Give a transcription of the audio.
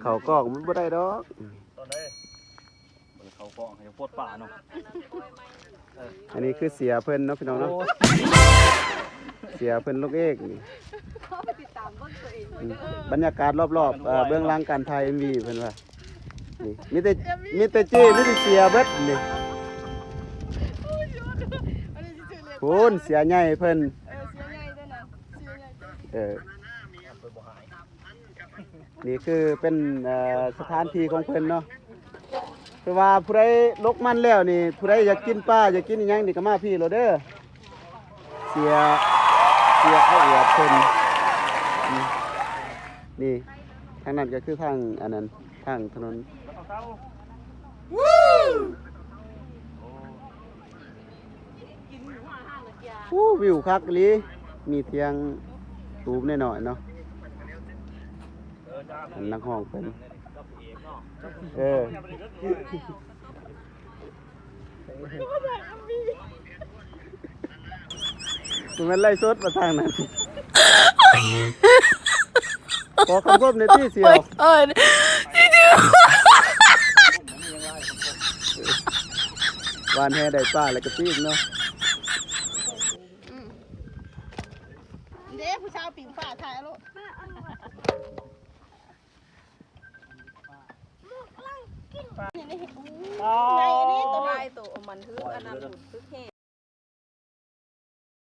ເຂົ້າກ້ອງມັນບໍ່ໄດ້ດອກ. ຕອນໃດ? ບໍ່ໄດ້ເຂົ້າກ້ອງ ໃຫ້ໂພດປ່າເນາະ. ອັນນີ້ຄືເສຍເພິ່ນເນາະ ພີ່ນ້ອງເນາະ. ໂອ້ ເສຍເພິ່ນລູກເອກນີ້. ເຂົ້າໄປຕິດຕາມເບິ່ງຕົວເອງເດີ. ອືມ ບັນຍາກາດລອບໆ ເອີ ເບື້ອງຫຼັງການຖ່າຍເອັມວີເພິ່ນວ່າ ນີ້ ມີແຕ່ ມີແຕ່ເຈ້ ມີແຕ່ເສຍເບິດນີ້. ພຸ້ນເສຍໃຫຍ່ເພິ່ນ. ເອີ ເສຍໃຫຍ່ເດີນະ ເສຍໃຫຍ່ເດີ. ເອີ ນີ້ຄືເປັນ ເອີ ສະຖານທີ່ຂອງເພິ່ນເນາະ. ຄືວ່າຜູ້ໃດລົກມັນແລ້ວນີ້ ຜູ້ໃດຢາກກິນປາ ຢາກກິນອີ່ຫຍັງນີ້ກໍມາພີ້ໂລດເດີ. ເສຍ ເສຍເອົາອວດເພິ່ນ. ອືມ ນີ້ ທາງນັ້ນກໍຄືທາງອັນນັ້ນ ທາງຖະໜົນ. ໂອ້ ວິວຄັກອີ່ຫຼີ ມີທຽງຕູບນ້ອຍໆເນາະ. ອັນນັກຮ້ອງເພິ່ນ ເອີ ບໍ່ແມ່ນໄລຟ໌ສົດວ່າທາງນັ້ນ. ຂໍຄຳຄົມແດ່ຕິສ່ຽວ. ໂອ້ຍ ຫວ່ານແຫໄດ້ປາແລ້ວກໍປີ້ງເນາະ. ອືມ ເດ້ ຜູ້ສາວປີ້ງປາ ຖ່າຍເອົາໂລດ. ນີ້ ນີ້ ໂອ້ຍ ໃຫຍ່ນີ້ ໂຕໃຫຍ່ ໂຕມັນຄືອັນນັ້ນ ຄືແຮງ.